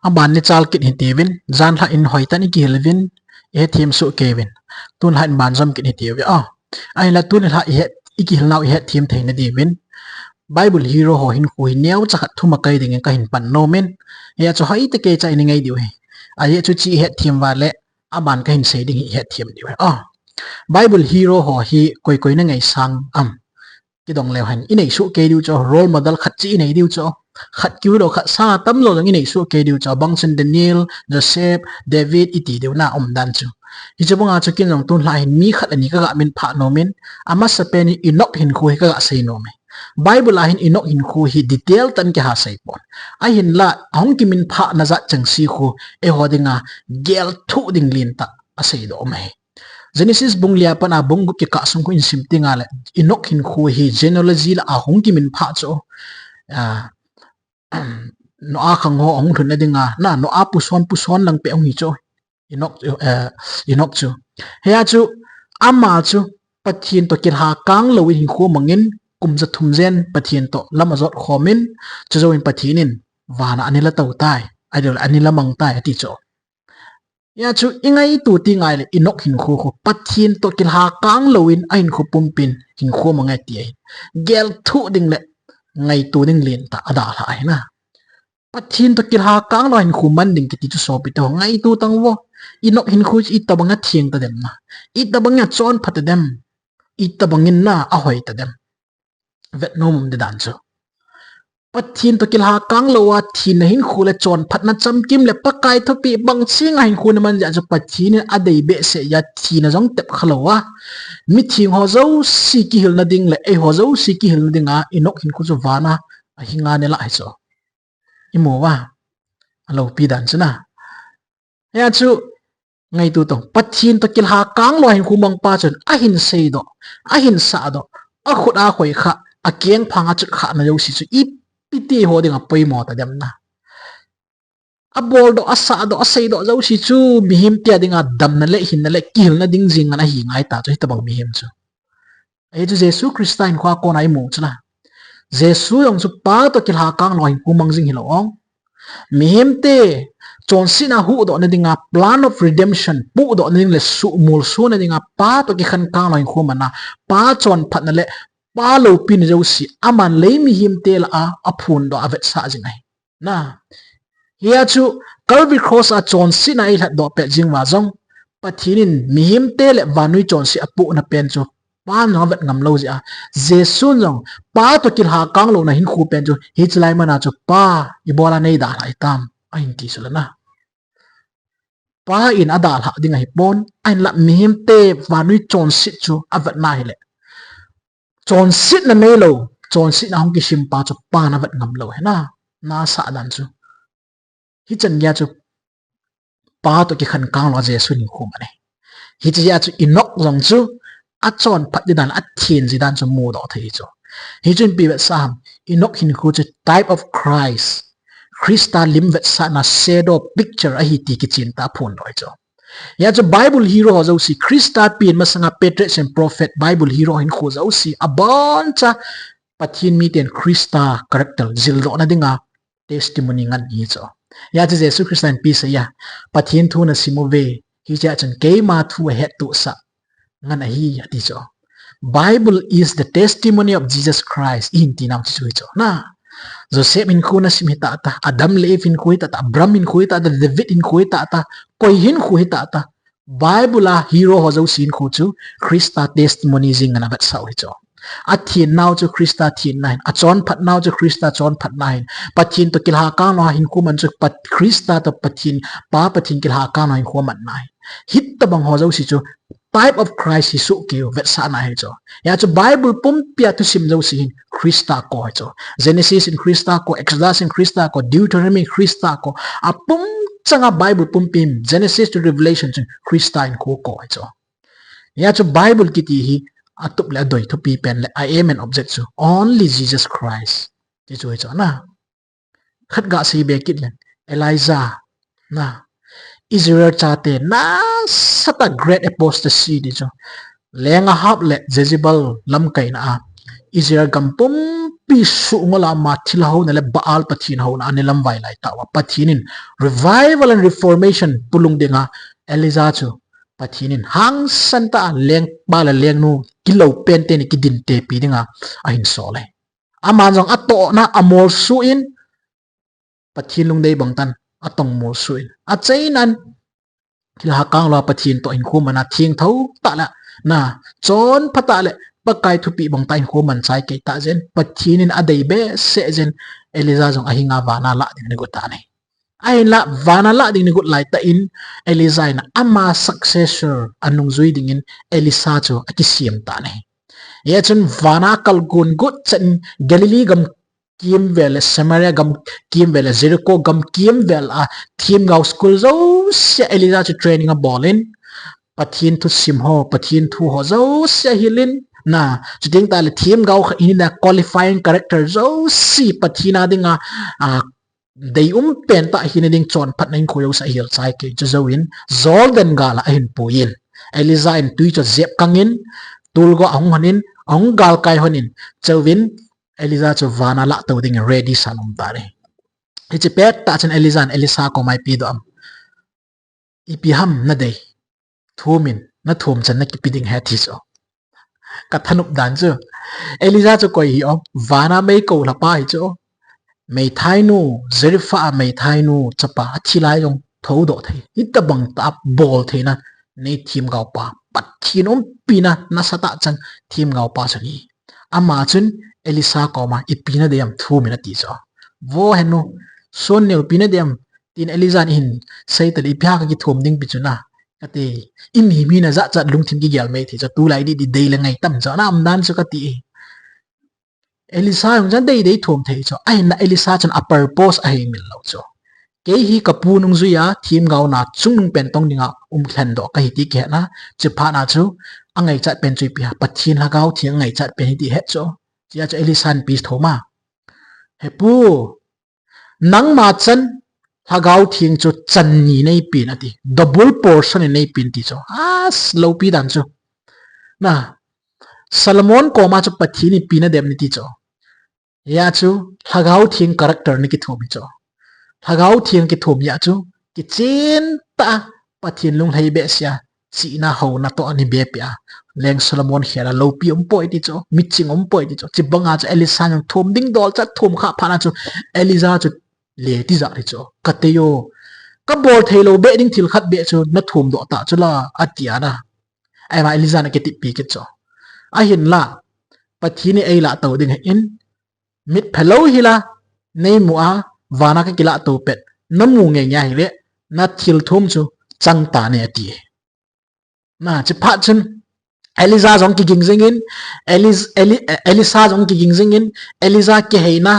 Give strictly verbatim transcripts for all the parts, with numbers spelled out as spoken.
Aban ni chal kit hitiuvin, jan lha in hoitah in ikihil uvin, ihet them soh kei uvin. Tun lha in banjom kit hitiuve. Ah, ahinla tun lha ihet, ikihil nau ihet them theina diuvin, Bible hero ho hinkho hi neocha khat thum a kai dingin kahin pan nomin. Hia chu hoitah kei cha in ngai diu ahi. Ajeh chu hiche ihet them uva le, aban kahin sei ding hi ihet them diu ahi. Ah, Bible hero ho hi koi koi na ngaisang am? Kidong leu hen, inei soh kei diu chu, role model khat chu inei diu chu. Khat kiu lou khat sa tam lou jong inei soh kei diu chu. Bang chun Daniel, Joseph, David iti diu na um dan chu. Hiche banga chu ken jong tun lha hin mi khat le ni kaga min phah nomin, amasapen in Enoch hinkho hi kaga sei nom e. Bible a hin Enoch hinkho hi detail tah in kiha sei pon. Ahinla, ahung kimin phah na jat chengse khu, eiho dinga gel thoh ding lentah asei doh um ahi. Genesis bung li a pat a bung gup kikah sung khu in sim teng le, Enoch hinkho hi genealogy lah a hung kimin phah chu, ah, Noah khang ho ahung lhun na dinga, na Noah puson puson lang pe ahung hi chu. Enoch, eh, Enoch chu. Hia chu, ama chu, Pathen toh kilhakang louvin hinkho mangin, kum jathum jen Pathen toh lam ajot khomin, chujouvin Pathen in, vana ana la tou tai, ahilouleh ana la mang tai, ati chu. Hia chu, ingaito teng le, Enoch hinkho khu, Pathen toh kilhakang louvin, ahinkho pumpin, hinkho mang e ti ahi. Gel thoh ding le, ngaito ding lentah, adalhah ahi na. Pathen toh kilhakang lou hinkho man ding kiti chu sopi teho ngaito tang vo. Enoch hinkho chu itobang a theng tadem na. Itobang a chonphat tadem. Itobang in na ahoi tadem. Vet nom um ding dan chu. Pathen toh kilhakang lou a thina hinkho le chonphatna chamkim le Pakai thupeh bang cheng a hinkho na man jeh chu Pathen in adei behseh a thina jong tep kha lou a. Mitheng ho jouse kihilna ding le eiho jouse kihilna dinga Enoch hinkho chu vana ahinga ana la hi chu. Imu uva, aloupi dan chu na. Hia chu, ngaito tang, Pathen toh kilhakang lou hinkho mang pa chun, ahin seidoh, ahin sahdoh, akhut a khoi kha, akeng phang a chut kha na jouse chu, ipi ti ho dinga poimo tadem na. Aboldoh, asahdoh, aseidoh jouse chu, mihem te dinga damna le, hinna le, kihilna ding jing ngan ahi ngai ta chu, hitobang mihem chu. Ahi chu Jesu Christa hinkho a kona imu chu la. Jesu jong chu Pa toh kilhakang lou hinkho mang jing hilou ong. Mihem te chonsetna huhdoh na dinga plan of redemption pohdoh na ding le suhmol sona dinga Pa toh kikhen kang lou hinkho man a, Pa chonphatna le Pa loupina jouse aman lei mihem te lah a aphondoh a avetsah jing ahi. Na. Hia chu Calvary Cross a chonsetna eilhatdoh pet jing uva jong, Pathen in mihem te le vannoi chonset apohna pen chu, Pan jong avet ngam lou jeh a, Jesun jong, Pa toh kilhakang louna hinkho pen chu, hiche lai man a chu, Pa, ibola nei dalhah hitam, ahin ti chu la na. Pa in adalhah ding ahipon, ahinla mihem te vannoi chonset chu avetna hile. Chonsetna neilou, chonsetna hung kisim pa chu Pan avet ngam lou ahi na, na sah dan chu. Hichan geiya chu Pa toh kikhen kang lou a Jesu hinkho man ahi. Hiche jeh a chu Enoch jong chu achonphat ding dan, athen ji dan chu mudoh thei hi chu. Hichun ipi vetsah ham, Enoch hinkho chu type of Christ. Christa lim vetsahna shadow picture ahi ti kichen tah a phondoh ahi chu. Hia chu Bible hero ho jouse, Christa pen masanga patriarch and prophet, Bible hero hinkho jouse, aboncha Pathen miten Christa character jildohna dinga testimony ngen ahi chu. Hia chu Jesu Christa in ipi asei a, Pathen thu nasim uve, hichea chun keima thu ahettohsah ngen ahi, ati chu. Bible is the testimony of Jesus Christ, ihin ti nau chu chu hi chu. Na, Joseph hinkho nasim hita ta, Adam le Eve hinkho hita ta, Abraham hinkho hita ta, David hinkho hita ta, koi hinkho hita ta, Bible a hero ho jouse hinkho chu Christa testimony jing ngen a vetsah u hi chu. Athen nau chu Christa thenna ahin, achonphat nau chu Christa chonphatna ahin, Pathen toh kilhakang lou a hinkho man chu Pat-, Christa toh Pathen, Pa Pathen kilhakang lou a hinkho manna ahin. Hitobang ho jouse chu type of Christ hi sohkei u vetsahna ahi chu. Hia chu Bible pumpia thusim jouse hin Christa kou ahi chu. Genesis in Christa kou, Exodus in Christa kou, Deuteronomy in Christa kou, apum changa Bible pumpi in Genesis to Revelation chun Christa hinkho kou ahi chu. Hia chu Bible kiti hi atup le adoi thupi pen le a aim and object chu only Jesus Christ. Ti chu ahi chu na. Khat gasei be kit leng, Elijah, na, Israel chate nasatah a great apostasy ti chu. Leng Ahab le Jezebel lamkaina a Israel gam pum tampi suh ngol a ama thilha houna le Baal pathen houna ana lamvai lai tauva, Pathen in revival and reformation pulung dinga Elijah chu Pathen in hangsan tah a lengpa le lengnu kilou pen teni kidin tepi dinga ahin sol e. Aman jong atohna amolsuh in Pathen lungdei bang tan atong molsuh in, achainan thilha kanglou a Pathen toh hinkho man a thengtho tah le, na, chonpha tah le Pakai thupeh bang tah hinkho man chai kei tah jeh in Pathen in adei behseh jeh in Elijah jong ahinga vana lah ding agot tan ahi. Ahinla vana lah ding agot lai tah in Elijah in ama successor anungjui dingin Elisha chu akisem tan ahi. Hia chun vana akal gon got chan Galilee gam kimvel le Samaria gam kimvel le Jericho gam kimvel a themgao school jousea Elijah chu training abol in, Pathen thusim ho, Pathen thu ho jousea ahil in, na, chuteng tah le themgao khat in a qualifying character jouse Pathen a dinga, a, deium pen tah hina ding chonphatna hinkho jouse ahil chai kei. Chujouvin Jordan gal a ahin pui in, Elijah in tui chu ajep kang in, tolgo ahung hon in, ahung galkai hon in, chujouvin Elijah chu vana lah tou dingin ready sa aum tan ahi. Hiche pettah chun Elijah in Elisha koma ipi doh am? Ipi ham nadei? Thum in, nathum chan nakipe ding ahi ati chu. Kathanop dan chu, Elijah chu koi hih o, vana meikou lhapa hi chu. Meithainu, Zarephath a meithainu chapa athi lai jong thoudoh thei, hitobang tah a bol theina nei themgaopa, Pathen umpina nasatah chan themgaopa chu ahi. Ama chun Elisha koma ipi nadei am thum in ati chu. Vo henu, sonneo ipi nadei am? Tin Elijah in ahin sei tah le ipi ham kakithum ding pi chu na, kati. Imi mi na jachat lungthim kigel mei thei chu, tulai didi dei le ngai tam chu na umdan chu kati. Elisha jong chu adei dei thum thei chu. Ahinla Elisha chun a purpose ahemil lou chu. Kei hi kapu nungjui a themgaona chungnung pen tong dinga umlhen doh kahi ti kihetna, chuphat na chu angaichat pen chu ipi ham? Pathen Lhagao Theng angaichat pen ahi ti ahet chu. Chea chu Elisha in ipi thum a? He pu, nangma chan Lhagao Theng chu chan ni neipen ati. Double portion in neipen ti chu. As, loupi dan chu. Na, Solomon koma chu Pathen in ipi nadei am nati chu. Hia chu Lhagao Theng character nakithum hi chu. Lhagao Theng kithum hia chu kichen tah a Pathen lunglhai behseh a, chihna houna toh ana bepeh a, Leng Solomon khel a loupi umpoi ti chu, miching umpoi ti chu. Chibanga chu Elisha in thum ding dol chat thum kha phat na chu Elijah chu le tijat hi chu. Katei o, kabol thei lou beh ding thil khat beh chu nathum doh tah chu la, ati a na. Aima Elijah in akitihpi kit chu. Ahinla, Pathen in eilah tou ding ahin, mitphe lou hila neimu a, vana kakilah tou pet, namu ngei ngei hile, nathil thum chu chang tan e ati. Na, chuphat chun Elijah jong kiging jingin, Eli-, Eli-, Elisha jong kiging jingin, Elijah kiheina,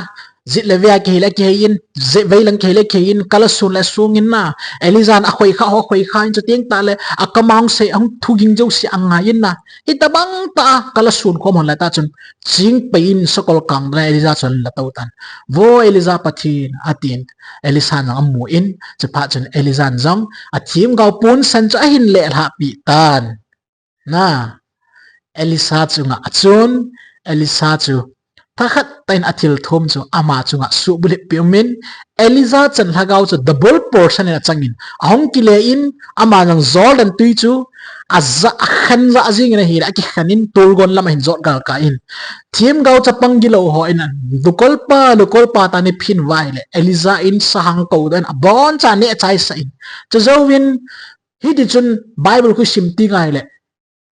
jit le vei a kihei le kihei in, je-, veilang kihei le kihei in, kala sun le sung in na, Elijah in akhoi kha ho khoi kha in, chuteng tah le akamang sei ahung thuging jouse angai in na, hitobang tah a kala sun khom hon lai tah chun, chingpei in sakol kang dan a Elijah chun ala tou tan. Vo Elijah Pathen, atin, Elisha in jong amu in, chuphat chun Elijah in jong athemgao ponsan chu ahin lelhah peh tan. Na, Elisha chunga achun, Elisha chu thakhat tah in athil thum chu ama chunga suhbulhit peh um in, Elijah chan lhagao chu double portion in achang in, ahung kile in, ama jong Jordan tui chu aja, akhan ja jing in ahile, akikhan in, tolgon lam ahin jot galkai in, themgao chapang gilou ho in, Lukolpa, Lukolpa, tani phin vai le, Elijah in sahang kou doh in, aboncha neh chaisah in. Chujouvin, hiti chun Bible khu sim teng ahile,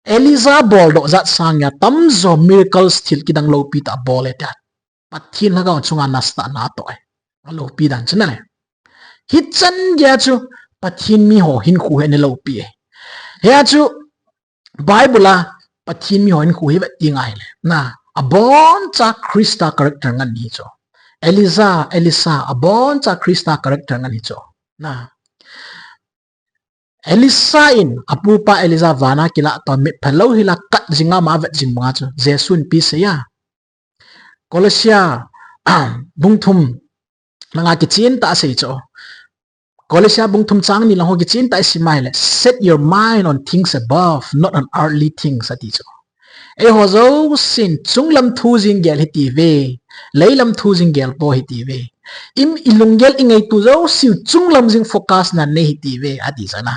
Elijah boldoh jat sanga tamjo miracles thil kidang loupi tah abol e tia. Pathen Lhagao chunga nasatah na atoh e. Aloupi dan chu na le. Hichan geiya chu Pathen mi ho hinkho hi ana loupi e. Hia chu Bible a Pathen mi ho hinkho hi vet teng ahile, na, aboncha Christa character ngen hi chu. Elijah, Elisha, aboncha Christa character ngen hi chu. Na, Elisha in apupa Elijah vana kilah tou mitphe lou hila kat jinga ama avet jing banga chu Jesu in ipi asei a? Colossia bung thum langa kichen tah a asei chu. Colossia bung thum chang ni lang ho kichen tah a isim ahile, "Set your mind on things above, not on earthly things," ati chu. Eiho jousen chunglam thu jing gel hitiuve, leilam thu jing gel po hitiuve. Im ilunggel ingaito jouseu chunglam jing focus nanei hitiuve, ati chu na.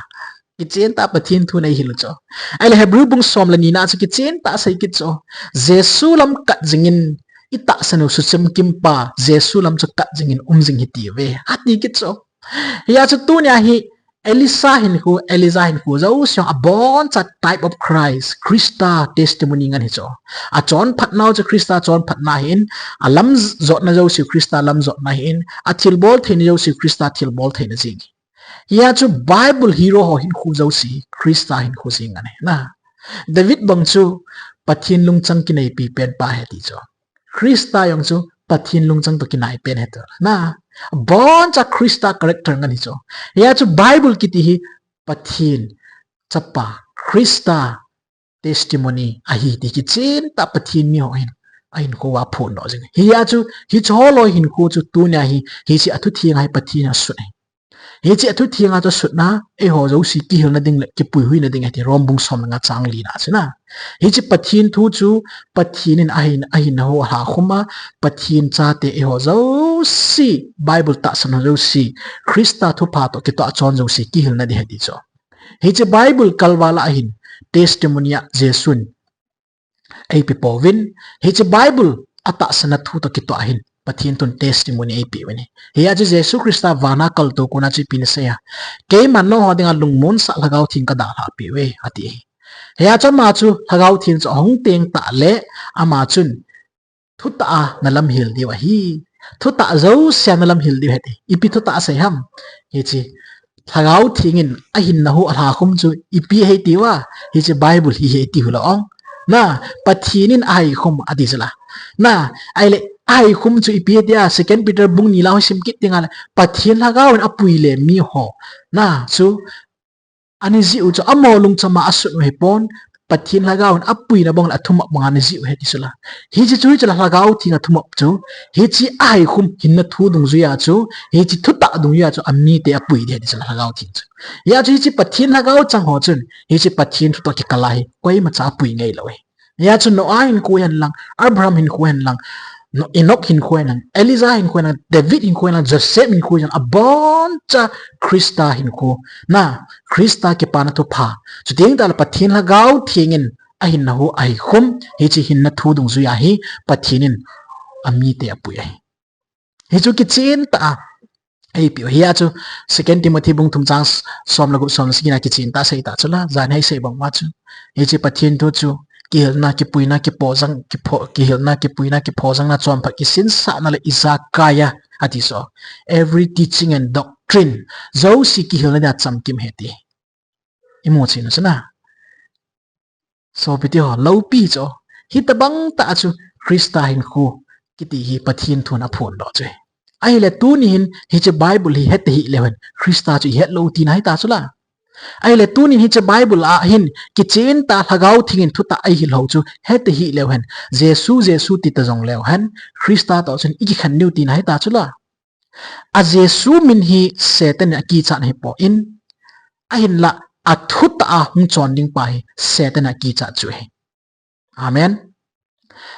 Kichen tah Pathen thu neihil u chu. Ahile Hebrew bung som le ni na chu kichen tah asei kit chu. Jesu lam kat jingin itahsan u suchemkim pa, Jesu lam chu kat jingin um jing hitiuve, ati kit chu. Hia chu tunia hi Elisha hinkho, Elijah hinkho jouse jong abonchan type of Christ, Christa testimony ngen hi chu. Achonphatnau chu Christa chonphatna ahin, alam jotna jouse Christa lam jotna ahin, athilbol theina jouse Christa thilbol theina jeng. Hia chu Bible hero ho hinkho jouse Christa hinkho jeng ngen hi na. David bang chu Pathen lungchang kinaipi pen pa ahi ti chu. Christa jong chu Pathen lungchang toh kinai pen ahi ti na. Abonchan Christa character ngen hi chu. Hia chu Bible kiti hi Pathen chapa Christa testimony ahi ti kichen tah Pathen miho hin ahinkho a phondoh jing. Hia chu hiche ho loi hinkho chu tunia hi hiche athutheng a hi Pathen in asut ahi. Hiche athutheng a chu asutna, eiho jouse kihilna ding le kipuihuina ding ahi ti Rom bung som le nga chang li na chu na. Hiche Pathen thu chu Pathen in ahin, ahinna ho alhakhum a, Pathen chate eiho jouse, Bible tahsan ho jouse, Christa thupha toh kitoh a chon jouse kihilna ding ahi ti chu. Hiche Bible kalval a ahin testimony a Jesun eipe pouvin, hiche Bible atahsan a thu toh kitoh ahin Pathen thun testimony eipe uvin ahi. Hia chu Jesu Christa vana kaltou kona chu ipi asei a, keiman nangho dinga lungmonsah Lhagao Theng kadalhah peh uve, ati ahi. Hia chu ama chu Lhagao Theng chu ahung teng tah le ama chun thutah a nalamhil diu ahi. Thutah jousea nalamhil diu ahi ti. Ipi thutah asei ham? Hiche Lhagao Theng in ahinna ho alhakhum chu ipi ahi tiu a, hiche Bible hi ahi tiu hilou ong. Na, Pathen in ahaikhum ati chu la. Na, ahile ahaikhum chu ipi ahi tia, Second Peter bung ni la ho sim kit ding a le, Pathen Lhagao in apui le miho. Na, chu ana jih u chu amaho lungcham a asut u ahipon, Pathen Lhagao in apuina bang le athumop banga ana jih u ahi ti chu la. Hiche chu, hiche la Lhagao Theng athumop chu, hiche ahaikhum hinna thu dungjuia chu, hiche thutah dungjuia chu amite apui ding ahi ti chu la Lhagao Theng chu. Hia chu hiche Pathen Lhagao chang ho chun, hiche Pathen thu toh kikal a hi koimacha apui ngai lou ahi. Hia chu Noah hinkho hen lang, Abraham hinkho hen lang, No-, Enoch hinkho hen lang, Elijah hinkho hen lang, David hinkho hen lang, Joseph hinkho hen lang, abonchan Christa hinkho. Na, Christa kipana thupha. Chuteng tah le Pathen Lhagao Theng in ahinna ho ahaikhum, hiche hinna thu dungjuia hi Pathen in amite apui ahi. Hichu kichen tah a eipeh u ahi. Hia chu Second Timothy bung thum chang s-, som le gup som le sagi na kichen tah a asei ta chu la, jan hi asei bang uva chu. Hiche Pathen thu chu kihilna, kipuina, kiphojang, kipho-, kihilna, kipuina, kiphojangna, chonphat kisinsahna le ijakai a, ati chu. Every teaching and doctrine. Jouse kihilna dia chamkim ahi ti. Imu chen u chu na. Sopite ho, loupi chu, hitobang tah a chu Christa hinkho kiti hi Pathen thun aphondoh chu. Ahile tuni hin hiche Bible hi het hih leu hen, Christa chu ihet lou tina ahi ta chu la. Ahile tuni hin hiche Bible a hin kichen tah a Lhagao Theng in thutah eihil ho chu het hih leu hen, Jesu, Jesu ti ta jong leu hen, Christa toh chun ikikhen diu tina ahi ta chu la. A Jesu min hi Satan in akichat ahipon, ahinla athutah a hung chon ding pa hi Satan in akichat chu ahi. Amen.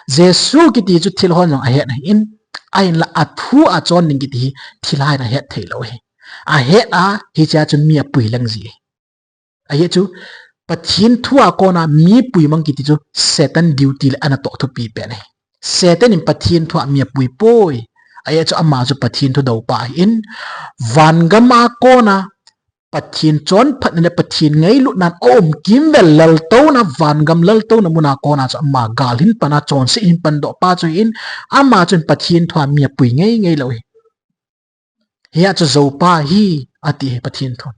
Jesu kiti chu thil hon jong ahet ahin, ahinla athu a chon ding kiti hi thilha in ahet thei lou ahi. Ahet a, hichea chun mi apui leng ji ahi. Ahi chu, Pathen thu a kona mi pui mang kiti chu Satan duty le ana toh thupi pen ahi. Satan in Pathen thu a mi apui poi. Ahi chu ama chu Pathen thudou pa ahin, vangam a kona Pathen chonphatna le Pathen ngailutna a um kimvel laltouna, vangam laltouna muna kona chu ama gal hin pan a, chonset hin pandoh pa chu ahin, ama chun Pathen thu a mi apui ngei ngei lou ahi. Hia chu joupa ahi, ati ahi Pathen thun.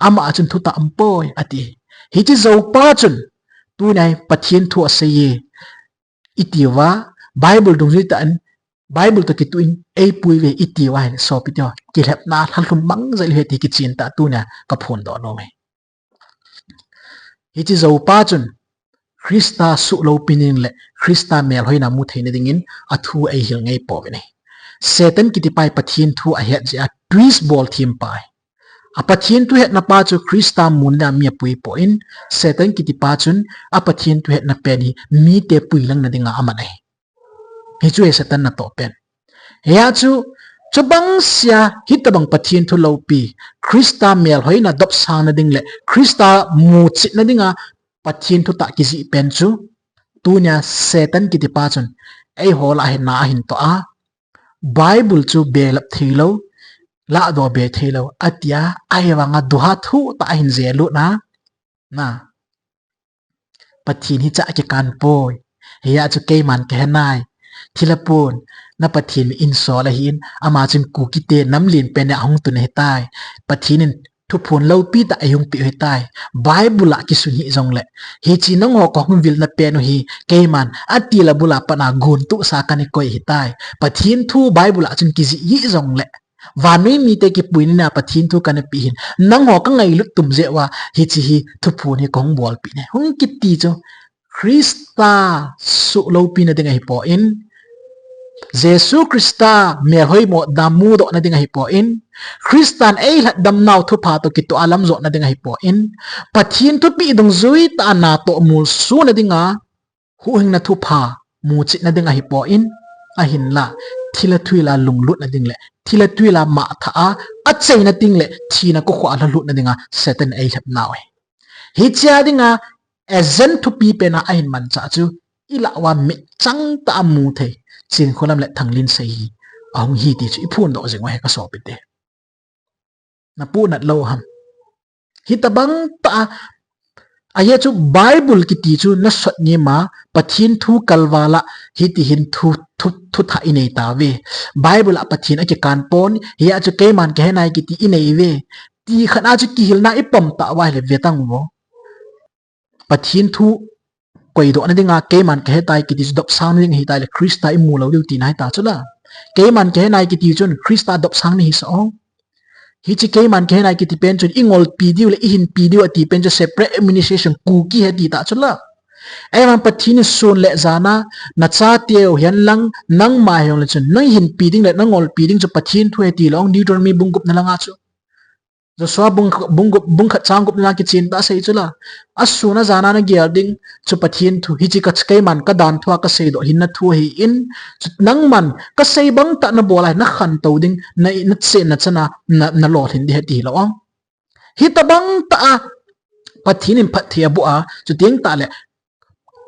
Ama a chun thutah umpoi, ati ahi. Hiche joupa chun, tunia hi Pathen thu asei e, iti uva, Bible dungjui tah in, Bible toh kituh in, eipui uve iti uva ahile sopite ho, kilhepna lhalhum mang jeh lou ahi ti kichen tah a tunia kaphondoh nom e. Hiche joupa chun Christa suhloupi ding le Christa melhoina mu theina dingin athu eihil ngei pouvin ahi. Satan kiti pa hi Pathen thu ahet jeh a twist bol them pa ahi. A Pathen thu hetna pa chu Christa mun le mi apui poi, Satan kiti pa chun a Pathen thu hetna pen hi mite puilang na dinga aman ahi. Hichu hi Satan natoh pen. Hia chu, chubang sia hitabang Pathen thu loupi, Christa melhoina dopsang na ding le Christa muchit na dinga Pathen thu tah kijih pen chu, tunia Satan kiti pa chun eiho lah a hin na ahin toh a, Bible chu belap thei lou, lahdoh be thei lou, atia, ahivanga duha thu tah ahin jel lut na, na. Pathen hi cha akikan poi. Hia chu keiman kahe nai. Thilha pon, na Pathen min insol ahin, ama chun Kukite nam len pen a hung tun ahitai. Pathen in thuphon loupi tah eihung peh u ahitai. Bible a kisun hih jongle, hiche nangho kahung vilna pen u hi, keiman, atila bula pat a gontoh sa kana koi ahitai. Pathen thu Bible a chun kijih hih jongle, vannoi mite kipuina a Pathen thu kana pe hin, nangho kangailut tum jeh uva, hiche hi thuphon hi kahung bolpeh e, hung kiti chu, Christa suh loupina ding ahipoi, Jesu Christa melhoi mo dam mudoh na ding ahipoi, Christan eilhatdam nau thupha toh kitoh a lamjot na ding ahipoi, Pathen thupeh dungjui tah a natoh molso na dinga, huhhingna thupha muchit na ding ahipoi, ahinla, thilha thuila lunglut na ding le, thilha thuila matha a, achaina ding le, thina kokhuh a lhalut na dinga, Satan eilhep nau ahi. Hichea dinga, agent thupi pen a ahin manchah chu, ilah uva mitchang tah a mu thei, Chinkholam le Thanglinsei hi, ahung hi ti chu iphondoh jing u ahi kasopite. Napuinat lou ham. Hitabang tah a, ajeh chu Bible kiti chu nasot ngim a, Pathen thu kalval a, hiti hin thu, thu, thu thah inei tauve. Bible a Pathen akikan pon, hia chu keiman kahe nai kiti inei uve. Ti khat a chu kihilna ipom tauva ahile ve tang uvo. Pathen thu koidoh na dinga, keiman kahe tai kiti chu dopsang na ding ahitai le, Christa imu lou diu tina ahita chula. Keiman kahe nai kiti chun Christa dopsang na hisah o. Hiche keiman kahe nai kiti pen chun ingolpi diu le ihinpi diu ati pen chu separate administration Kuki ahi ati ta chula. Ahivang Pathen in sun le jan a, nachateu hihen lang, nangma hijongle chun, nahinpi ding le nangolpi ding chu Pathen thu ahi ti lou, Deuteronomy bung gup na langa chu. Joshua bung, bung, bung khat chang gup na kichen tah a asei chula. Asun ajan a nagel ding chu Pathen thu, hiche ka, keiman kadan thu a kaseidoh hinna thu ahin, chu nangman kasei bang tah nabol a, nakhantou ding, na, nachen nachan a, na, nalolhin ding ahi ti lou. Hitabang tah a Pathen in phatthei aboh a, chuteng tah le,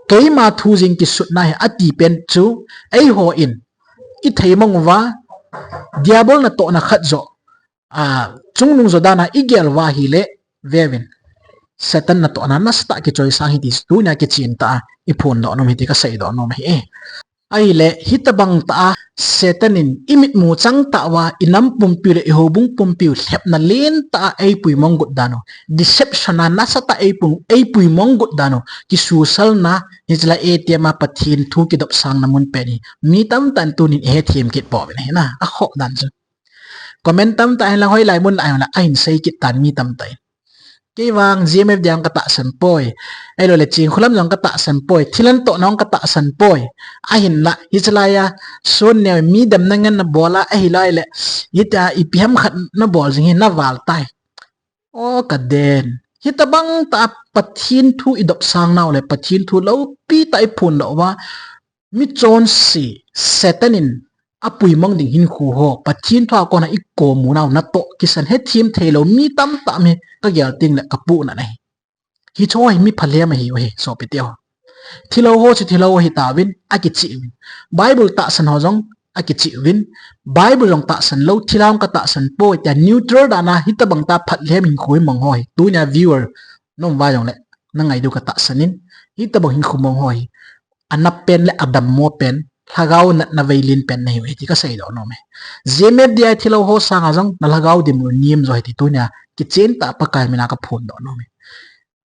keima thu jeng kisutna ahi ati pen chu, eihon ithei mang uva, Diabol natohna khat joh, a, chungnung jo dan a igel uva ahile, veuvin, Satan natohna nasatah kichoisang ahi ti tunia kichen tah a iphondoh nom ahi ti kaseidoh nom ahi. Ahile, hitabang tah a Satan in imitmu chang tah uva, inam pumpi le ihoubung pumpi u lhepna lentah a eipui mong got dan u, deception a nasatah a eipui, eipui mong got dan u kisuhselna, hiche lai A T M a Pathen thu kidopsangna mun pen hi mi tamtah in tunin ihethem kit pouvin ahi na, akhoh dan chu. Comment tamtah hinlang hoilai mun lah a hinlang ahin sei kit tan mi tamtah in. Kei vang G M F D jong katahsan poi. Ahilouleh Chinkholam jong katahsan poi. Thilha natohna jong katahsan poi. Ahinlah, hiche laiya, sun neo mi damna ngen nabol a, ahilouleh, hitia ipi ham khat nabol jing hi naval tai. O kaden. Hitabang tah a Pathen thu idopsang nau le, Pathen thu loupi tah iphondoh uva, michonse, Satan in apui mang ding hinkho ho, Pathen thu a kona ikomu nau natoh kisan hethem theilou mi tamtah um hi kagel teng le kapuina ahi. Hicheho hi mi phalhem ahiuve, sopite ho. Thilhou ho chu thilhou ahitauvin, akicheh uvin. Bible tahsan ho jong akicheh uvin. Bible jong tahsan lou, thilha jong katahsan poi, tia neutral dan a hitabang tah a phalhem hinkho imang ho hi. Tunia viewer, na um uva jongle, nangai diu katahsan in. Hitabang hinkho mang ho hi. Anap pen le adammo pen, lhagao natna veilen pen nahiuve ti kaseidoh nom e. G M F D thilhou ho sanga jong, nalhagao dim u nem jo ahi ti tunia, kichen tah a Pakai mina kaphondoh nom e.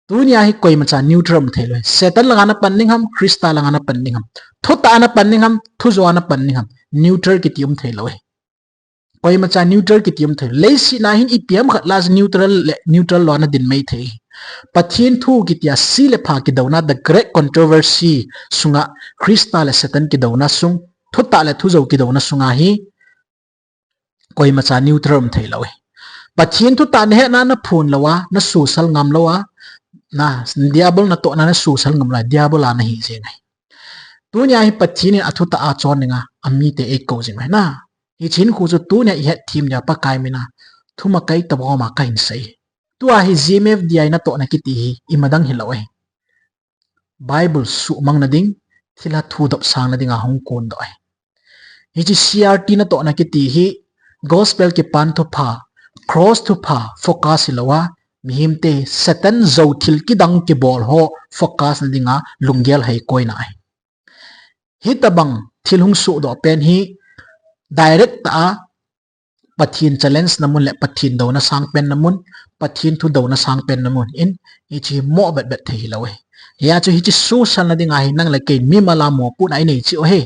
Tunia hi koimacha neutral um theilou. Satan langa napan ding ham, Christa langa napan ding ham. Thutah a napan ding ham, thujou a napan ding ham. Neutral kiti um theilou e. Koimacha neutral kiti um theilou. Leiset a hin ipi ham khat lah a neutral le, neutral lou a nadin mei thei. Pathen thu kitia si le pha kidouna, the great controversy sunga Christa le Satan kidouna sung, thutah le thujou kidouna sunga hi koimacha neutral um theilou e. Pathen thutah nahetna naphon lou a, nasusel ngam lou a, na, Diabol natohna nasusel ngam lou a, Diabol a nahi jeng ahi. Tunia hi Pathen in athutah a chon dinga, amite eikou jing ahi na. Hiche hinkho chu tunia ihet them dia Pakai mina, thumakai tobang a kahin sei. Tua hi G M F D I natohna kiti hi, imadang hilou ahi. Bible suhmang nading, thilha thudop sang nadinga hung kondoh ahi. Hiche C R T natohna kiti hi, Gospel kipan thupha, cross thupha, focus hilou a, mihemte, Satan jou thil kidang kibol ho, focus nadinga, lunggel hei koina ahi. Hitobang thil hung sohdoh pen hi, direct tah a, Pathen challenge na mun le Pathen douna sang pen na mun, Pathen thu douna sang pen na mun in, hiche hi mo vetvet thei hilou ahi. Hia chu hiche suhsel nadinga hi nang le kei mimal a mopohna inei cheh u ahi.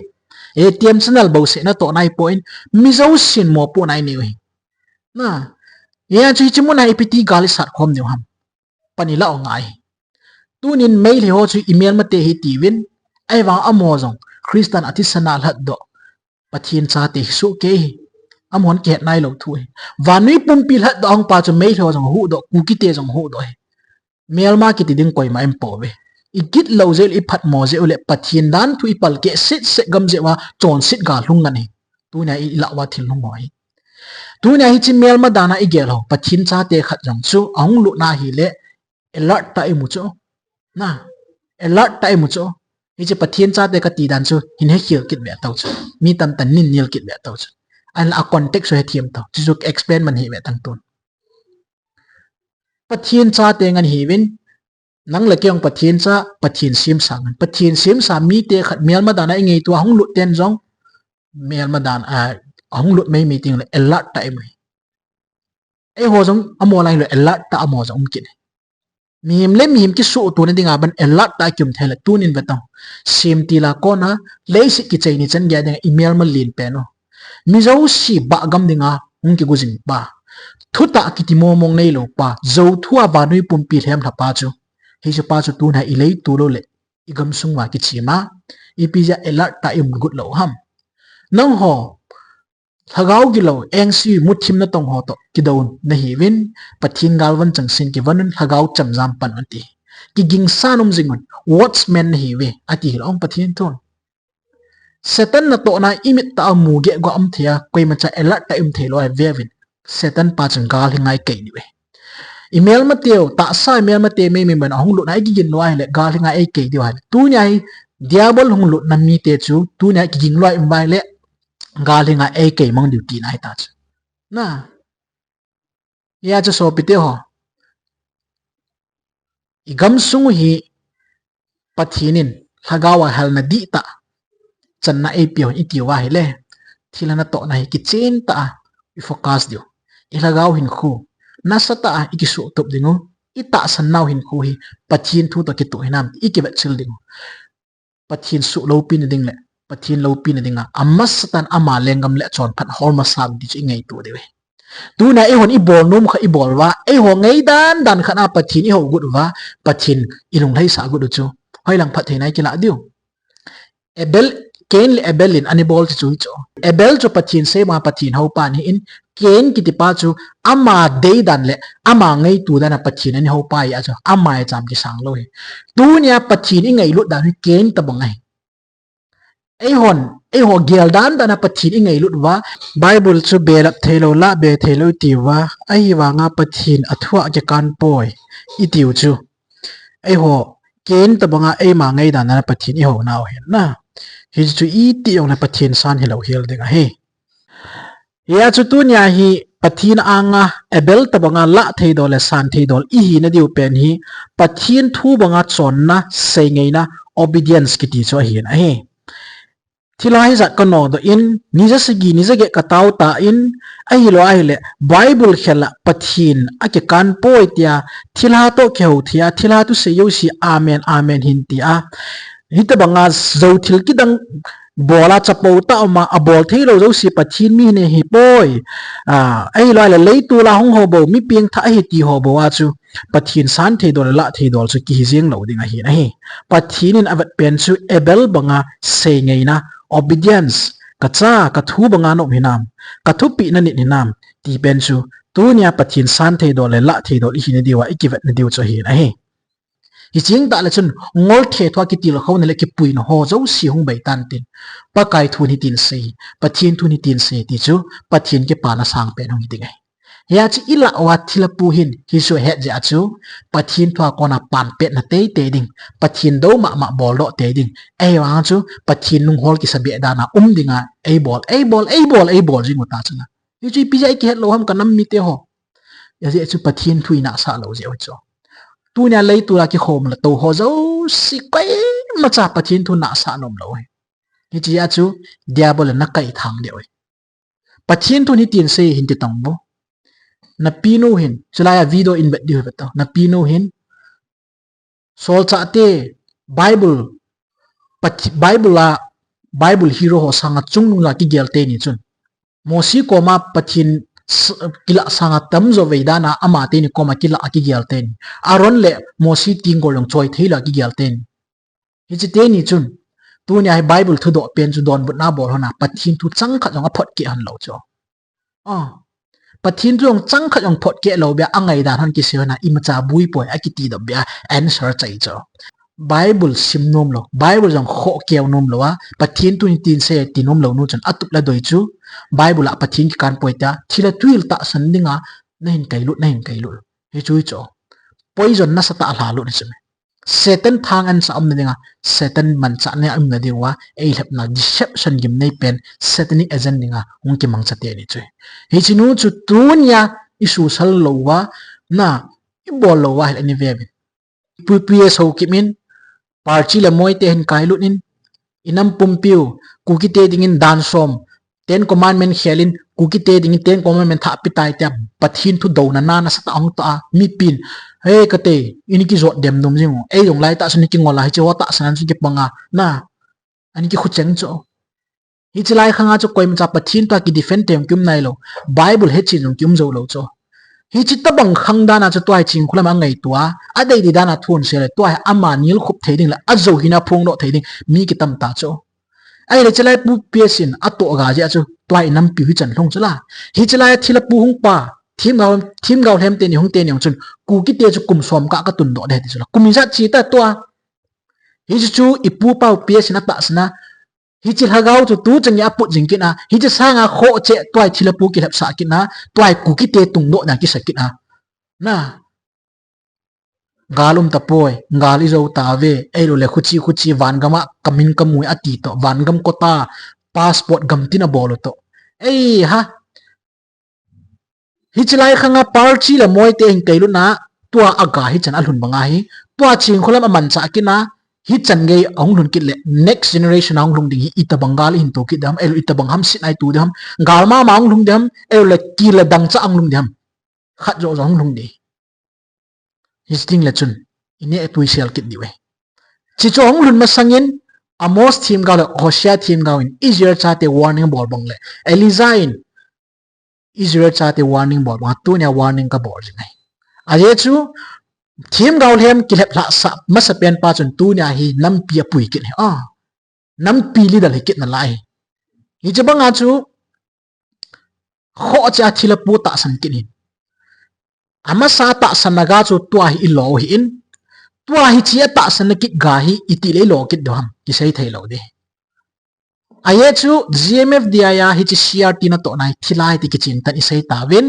A T M channel bouseh natohna ahipoi, mi jousen mopohna inei u ahi. Na, hia chu hiche muna ipi ti gal isat khom diu ham. Pan ilah u ngai. Tunin Meitei ho chu imelmate ahi tiuvin, ahivang amaho jong Christian a thisan a lhatdoh Pathen chate hi sohkei ahi. Amahon kihet nailou thu ahi. Vannoi pumpi lhatdoh ahung pa chu Meitei ho jong huhdoh, Kukite jong huhdoh ahi. Melma kiti ding koima aumpouve. Igit lou jeh u le, iphatmo jeh u le, Pathen dan thu ipalkeh setset gam jeh uva chonset gal lhung ngan ahi. Tunia ilah uva thil lhung ho ahi. Tunia hiche melma dan a igel ho, Pathen chate khat jong chu ahung lutna ahile, alert tah a imu chu. Na, alert tah a imu chu. Hiche Pathen chate kati dan chu hin hekhel kit ve tau chu. Mi tamtah in nin nil kit ve tau chu. Ahinla a context chu hethem tau. Chuchu explain man hih ve tang tun. Pathen chate ngan hiuvin, nang le kei jong Pathen cha, Pathen semsa ngan. Pathen semsa mite khat melma dan a ingaito a hung lut ten jong, melma dan a, ahung lut maimai teng le alert tah a imu ahi. Eiho jong amaho lang hilou alert tah a amaho jong um kit ahi. Mihem le mihem kisuhtona dinga ban alert tah a kium thei le tunin ve tau. Semtil a kona, leiset kichai ni chan geiya dinga imelma len pen u. Mi jouse bah gam dinga hung kigo jing pa. Thutah kiti mongmong neilou pa. Jou thu a vannoi pumpi lhemlha pa chu. Hiche pa chu tuna ileito lou le, igamsung uva kichem a, ipi jeh a alert tah a ium got lou ham. Nangho, lhagao gilou, engse, muthim natong ho toh kidou nahiuvin, Pathen galvan changseh in kivon un, lhagao chemjam pan un ati. Kigingsan um jing un, watchman nahiuve, ati hilou Pathen thun. Satan natohna imit tah a mu geh go um thei a, koimacha alert tah a um thei lou ahi veuvin. Satan pa chun gal hi ngai kei diu ahi. Imelmateu, tahsa imelmate maimai ban ahung lutna ikigin lou ahile, gal hi ngai eikei diu ahi. Tunia hi, Diabol hung lutna mite chu, tunia kiging lou a um uva ahile, gal hi ngai eikei mang diu tina ahi ta chu. Na. Hia chu sopite ho. Igamsung u hi Pathen in lhagao a helna dihtah channa eipeh un iti uva ahile, thilha natohna hi kichen tah a ifocus diu. Ilhagao hinkho nasatah a ikisuhtup ding u, itahsan nau hinkho hi Pathen thu toh kitoh hinam ti ikivetchil ding u. Pathen suh loupina ding le Pathen loupina dinga, amasatan ama lenggam le chonphat hol masat ding chu ingaito diu ahi. Tunia eihon ibol nom kha ibol uva, eiho ngaidan dan khat a Pathen ihou got uva, Pathen ilunglhaisah got u chu hoilang phattheina ikilah diu. Abel, Cain le Abel in ana bol chu hichu. Abel chu Pathen seima Pathen houpa ahin, Cain kiti pa chu ama deidan le ama ngaito dan a Pathen ana houpa ahi a chu ama icham kisang lou ahi. Tunia Pathen ingailut dan hi Cain tobang ahi. Eihon, eiho gel dan dan a Pathen ingailut uva, Bible chu belap theilou lah be theilou iti uva, ahivanga Pathen athu a kikan poi iti u chu. Eiho, Cain tobanga eima ngaidan dan a Pathen ihou nau ahi na. Hichu iti jongle Pathen san hilou hel ding ahi. Hia chu tunia hi Pathen anga Abel tobanga lah theidol le san theidol ihina diu pen hi Pathen thu banga chonna, seingaina, obedience kiti chu ahin ahi. Thilha hijat kanodoh in, ni jasagi, ni jaget katao tan, ahilou ahile, Bible khel a Pathen akikan poi tia, thilha toh kihou thei a, thilha thusei jouse, amen, amen hin tia. Hitobanga jou thil kidang bol a chapo tah a um a, abol theilou jouse Pathen mi ahi poi. A, ahilou ahile, leitol a hung ho bou, mi pengthah ahi ti ho bou a chu. Pathen san theidol le lah theidol chu kihi jeng lou ding ahin ahi. Pathen in avet pen chu Abel banga seingaina, obedience, kacha, kathu banga naum hinam, kathupeh nanit hinam, ti pen chu Tunia Pathen san thei doh le lah thei doh ihi nadiu a, ikivet nadiu chu ahin ahi. Hicheng tah le chun ngol thethua kitilkhouna le kipuina ho jouse hung bei tan tin, Pakai thu nitin sei, Pathen thu nitin sei ti chu Pathen kipana sangpen hung hi ding ahi. Hia chu ilah uva thilha pu hin hichu ahet jeh a chu Pathen thua kona panpetna teitei ding, Pathen dou mahmah boldoh tei ding. Ahivang chu Pathen lunghol kisabeh dan a um dinga eibol, eibol, eibol, eibol jing u ta chu na. Hichu ipi jeh a ikihet lou ham kanam mite ho. Ajeh chu Pathen thu inahsah lou jeh u chu. Tunia leitol a kikhom le tou ho jouse koimacha Pathen thu nahsah nom lou hi. Hiche a chu Diabol in ana kaithang diu hi. Pathen thu nitin sei hin ti tong bo. Napinu hin, chulai a video in vet diu hi ve to. Napinu hin, solchahte, Bible, Path-, Bible a, Bible hero ho sanga chungnung a kigel teni chun, Mosi koma Pathen s-, kilah sanga tamjo vei dan a ama teni koma kilah a kigel teni. Aaron le Mosi tenggol jong choi thei lou a kigel teni. Hiche teni chun, tunia hi Bible thudoh pen chu donbutna bol hon a, Pathen thu changkhat jong aphot keh hon lou chu. Ah, Pathen thu jong changkhat jong phot keh lou beh a, angaidan hon kisei hon a, imacha bui poi akiti doh beh a, answer chai chu. Bible sim nom lou, Bible jong khoh keu nom lou a, Pathen thu nitin sei ti nom lou nu chun atup le doi chu, Bible a Pathen kikan poi tia, thilha thuhil tahsan dinga, nahin kailut, nahin kailut. Hichu hi chu. Poison nasatah a lhalut hi chu me. Satan thang ansa umna dinga, Satan manchahna umna diuva, eilhepna deception gimnei pen, satanic agent dinga, hung kimangcha teni chu. Hiche nu chu tunia isusal louva, na, ibol louva hile ani ve uvin. Pu P S Haokip in, Parchi le Moite hin kailut in, inam pumpiu, Kukite dingin dan som, Ten Commandment khel in, Kukite dingin Ten Commandment thah pe tai tia, Pathen thu douna na nasatah a hung toh a, mipin, he kate, ini kijot dem nom jing u, ei jong lai tah chun kingol a, hiche ho tahsan a chun kipang a, na, ani kikhucheng chu. Hiche lai khanga chu koimacha Pathen tua kidefend te jong kium nailou, Bible hechen jong kium jou lou chu. Hiche tobang khang dan a chu tua hi Chingkholam a ngaito a, adei dei dan a thu asei le, tua hi ama nilkhup thei ding le, ajou hina phongdoh thei ding, mi kitam ta chu. Ahile chulai Pu P S in atoh ga jeh a chu, tua hi nampiu hichan lhung chu la. Hiche lai a thilha pu hung pa, themgao, themgao lhem teni hung teni jong chun, Kukite chu kum som kah katundoh ding ti chu la. Kum ijat che ta tua. Hiche chu ipu pau P S in atahsan a, hiche lhagao chu tuchan gei aput jing kit a, hiche sanga khoh cheh tua hi thilha pu kilhepsah kit a, tua hi Kukite tungdoh na kisa kit a. Na, gal um tapoi, gal ijou tauve, eilou le khuche khuche vangam a kamin kamui ati toh, vangam quota, passport gamtin abol u toh. Ei ha, hiche lai khanga Parchi le Moite hin kailut na, tua aga hichan alhun bang ahi, tua Chingkholam amanchah kit na, hichan gei ahung lhun kit le, next generation ahung lhung ding hi itobang gal ihin to kit ding ham, eilou itobang hamsetna itu ding ham, gal mama ahung lhung ding ham, eilou le kil le dangchah ahung lhung ding ham. Khat joh joh ahung lhung ding. Hiche teng le chun, ineh ipui sel kit diu ahi. Hiche chu ahung lhun masangin, Amos themgao le Hosea themgao in Israel chate warning abol bang le, Elijah in Israel chate warning abol bang a, tunia warning kabol jing ahi. Ajeh chu, themgao lhem kilhep lhahsah masapen pa chun tunia hi nampi apui kit ahi. Ah, nampi leader hi kit nalai ahi. Hiche banga chu, khoh cheh a thilha pu tahsan kit in. Amasa tahsan na ga chu tua hi ilo hi in. Tua hiche atahsan na kit ga hi iti le ilo kit diu ham, kisei thei lou ding. Ajeh chu G M F D I a hiche C R T natohna hi thilha hi ti kichen tah in isei tauvin.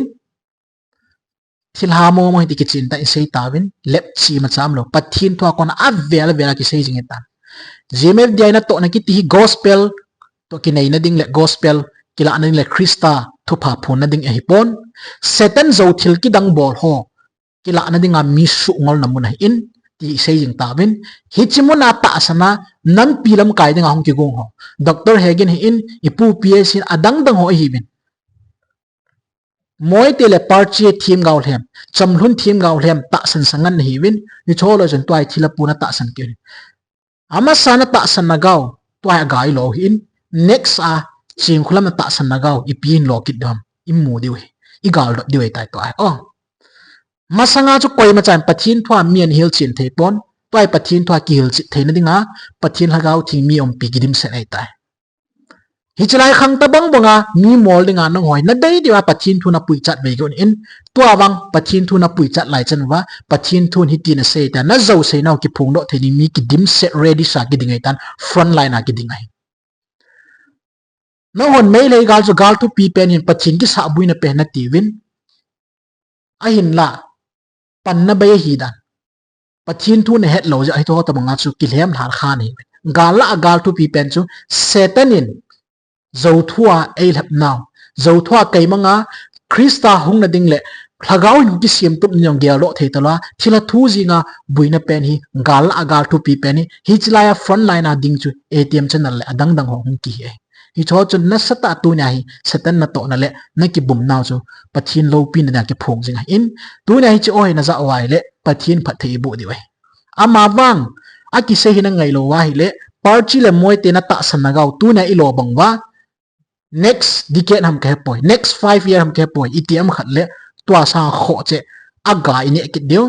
Thilha momo hi ti kichen tah in isei tauvin. Lepchi macham lou. Pathen thua kona avel vel a kisei jing tan. G M F D I natohna kiti hi gospel toh kineina ding le gospel kilahna ding le Christa thupha phonna ding ahipon. Satan jou thil kidang bol ho kilahna dinga mi suhngolna mun ahi in ti isei jing tauvin. Hiche muna tahsan a nampi lamkai dinga hung kigong ho, Doctor Hagin hi in, ipu P S in, adang dang ho ahiuvin. Moite le Parchi themgao lhem, Chamlhun themgao lhem tahsan sangan ahiuvin, hiche ho loi chun tua hi thilha pu na tahsan kit in. Amasa na tahsan na gao, tua hi aga ilo hi in, next a Chingkholam na tahsan na gao, ipi in lo kit diu ham, imu diu hi, igal dot diu ahitai tua hi. Oh. Masanga chu koimachan Pathen thua mi ahin hilchen thei pon, tua hi Pathen thua kihilchet theina dinga, Pathen Lhagao Theng mi umpi kidimset ahitai. Hiche lai khang tabang banga mi mol dinga nangho hi nadei diuva Pathen thu napui chat vei gon in, tua vang Pathen thu napui chat lai chan uva Pathen thun hitin asei tia najou seinau kiphongdoh thei ding mi kidimset ready sa kiding ahitan, front line a kiding ahi. Nanghon Meitei gal chu gal thupi pen hin Pathen kisahbuina pen natiuvin. Ahinla, panna bei ahi dan. Pathen thu nahet lou jeh a hiche ho tabanga chu kilhem lhar kha nahi. Gal lah a gal thupi pen chu Satan in jou thua eilhep nau, jou thua keimanga Christa hung nading le Lhagao in kisem tup ni jong geldoh thei talou a, thilha thu jinga buina pen hi gal lah a gal thupi pen hi, hiche lai a front line a ding chu A T M channel le adang dang ho hung kihi ahi. Hiche ho chu nasatah a tunia hi Satan natohna le nakibum nau chu Pathen loupina dia kiphong jing ahin, tunia hiche ho hi najah uva ahile Pathen phatthei iboh diu ahi. Amavang, akisei hi nangai lou uva ahile, Parchi le Moite natahsan nagau, tunia ilo bang uva, next decade ham kahepoi, next five year ham kahepoi, iti ham khat le, tua sanga khoh cheh, aga ineh kit diu.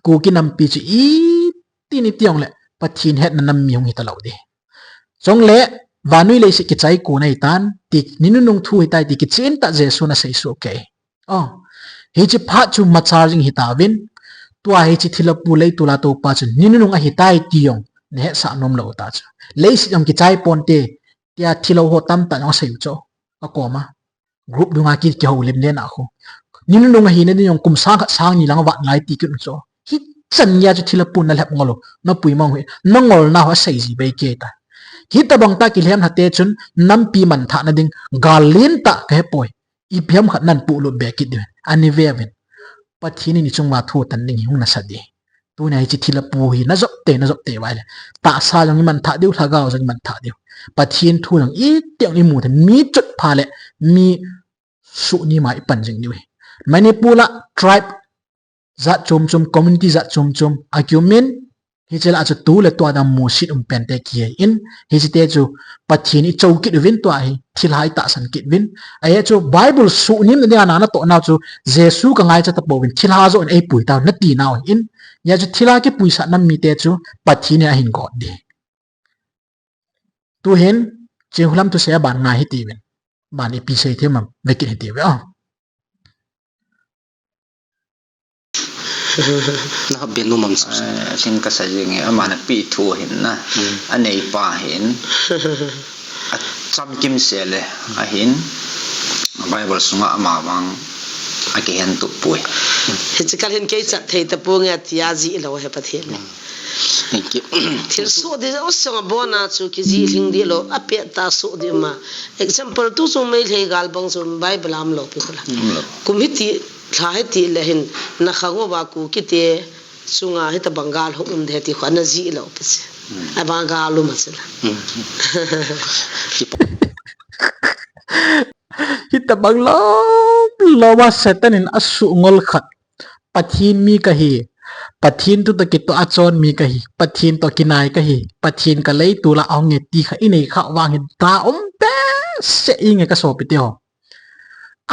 Kuki nampi chu iti ni tiong le, Pathen hetna nam mi hung hita lou di. Chule, vannoi leiset kichai kon ahitan, ti, ni nunung thu hitai ti kichen tah Jesun asei soh kei. O, hiche phat chu machal jing hitauvin, tua hiche thilha pu leitol a toupa chu ni nunung ahitai ti jong nahetsah nom lou ta chu. Leiset jong kichai ponte, tia thilha ho tamtah jong asei u chu. Akoma. Group dunga ki, kihoulim le na khu. Ni nunung ahina ding jong kum sang khat sang ni lang vat ngai ti kit u chu. Hichan geiya chu thilha pun nalhep ngol u, napui mang u hi. Nangolna ho asei ji bei kei ta. Hitabang tah kilhem lhate chun nampi manthahna ding gal lentah kahepoi. Ipi ham khat nahin puilut be kit diu. Ani veuvin. Pathen in ichung uva thu tan ding hi hung nasa di. Tunia hiche thilha pu hi najop tei, najop tei uva ahile, tahsa jong imanthah diu, lhagao jong imanthah diu. Pathen thu jong iti jong imu thei, mi chot pha le mi suhnem a ipan jing diu ahi. Manipur a tribe jat chom chom, community jat chom chom akium in, hiche lah a chu tu le tua dang musit um pen te kihe in, hiche te chu Pathen ichou kit uvin tua hi, thilha itahsan kit uvin. Ahi chu Bible suhnemna dinga na natoh nau chu Jesu kangaicha tapouvin, thilha joh in eipui tau nati nau ahin, hia chu thilha kipuisah nam mite chu Pathen in ahin got di. Tuhin, Chinghulam thusei a ban ngai hitiuvin. Ban ipi sei thei ham, vekit hitiuve o. Nahap be nom am suse. Eh, tin kasei jing e, aman api thu ahin na. Hmm. Aneipa ahin. Achamkim seh le, ahin. Bible sunga amavang akihen tup poi. Hiche kal hin kei chat thei tapong e tia jih lou ahi Pathen le. Hmm. Thank you. Thil soh di, u song a bon a chu kijih lhing di lou, apet tah soh di um a. Example, tu chu Meitei gal bang chu Bible a um lou pi khu la. Um lou. Kum hiti, lha hiti le hin, nakhang uva Kuki te chunga hitabang gal hung um de ti khu ana jih lou pi chu. Hmm. Abang gal um a chu la. Hmm. Hitabang lom lom a Satan in asuh ngol khat. Pathen mi kahi. Pathen thu toh kitoh a chon mi kahi. Pathen toh kinai kahi. Pathen ka leitol a ahung e ti kha inei khah vang hin da um behseh inge ka sopite ho.